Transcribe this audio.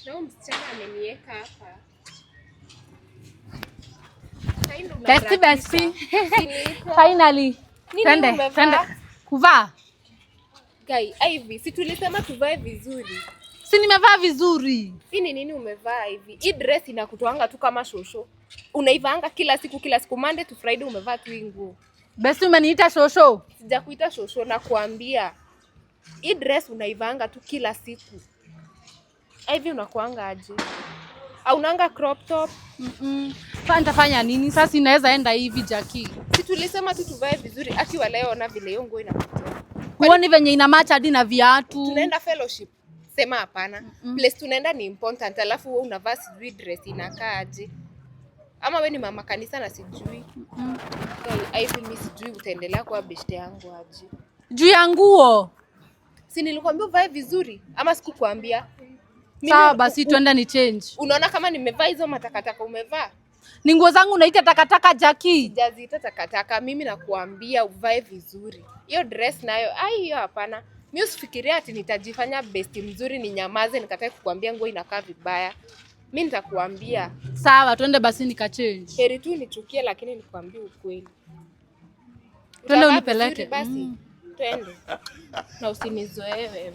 Na huyu msichana ameniweka hapa. Sasa ndio Bestie, unaharakisha. bestie. Usiniite. Finally. Nini Twende, umevaa? twende. Kuvaa. Guy, Ivy, si tulisema tuvae vizuri. Si nimevaa vizuri. Hii ni nini umevaa hivi? Hii dress inakutoanga tu kama shosho. Unaivanga kila siku kila siku, Monday to Friday umevaa tu hii nguo. Bestie, umeniita shosho. Sijakuita shosho na kuambia. Hii dress unaivanga tu kila siku. Ivy, unakuanga aje? Haunanga crop top? Sasa nitafanya nini? Sasa inaweza enda hivi, Jackie. Si tulisema tu tuvae vizuri. Aki wa leo na vile hiyo nguo inakutoa. Huoni venye ina match hadi na viatu? Tunaenda fellowship. Sema hapana. Place tunaenda ni important, alafu wewe unavaa sijui dress inakaa aje. Ama we ni mama kanisa na sijui. Ivy, mimi sijui utaendelea kuwa beshte yangu aje. Juu ya nguo. Si nilikwambia uvae vizuri ama sikukwambia? Mimi Sawa basi, twende ni change. Unaona kama nimevaa hizo matakataka umevaa? Ni nguo zangu unaita takataka, Jackie? Sijaziita takataka, mimi nakuambia uvae vizuri. Hiyo dress nayo, ai, hiyo hapana. Mimi usifikiria ati nitajifanya besti mzuri ninyamaze nikatae kukuambia nguo inakaa vibaya. Mimi nitakuambia. Sawa, twende basi nika change. Heri tu nichukie lakini nikwambie ukweli. Twende Utavaa unipeleke. vizuri basi. Twende. Na usinizoee wewe.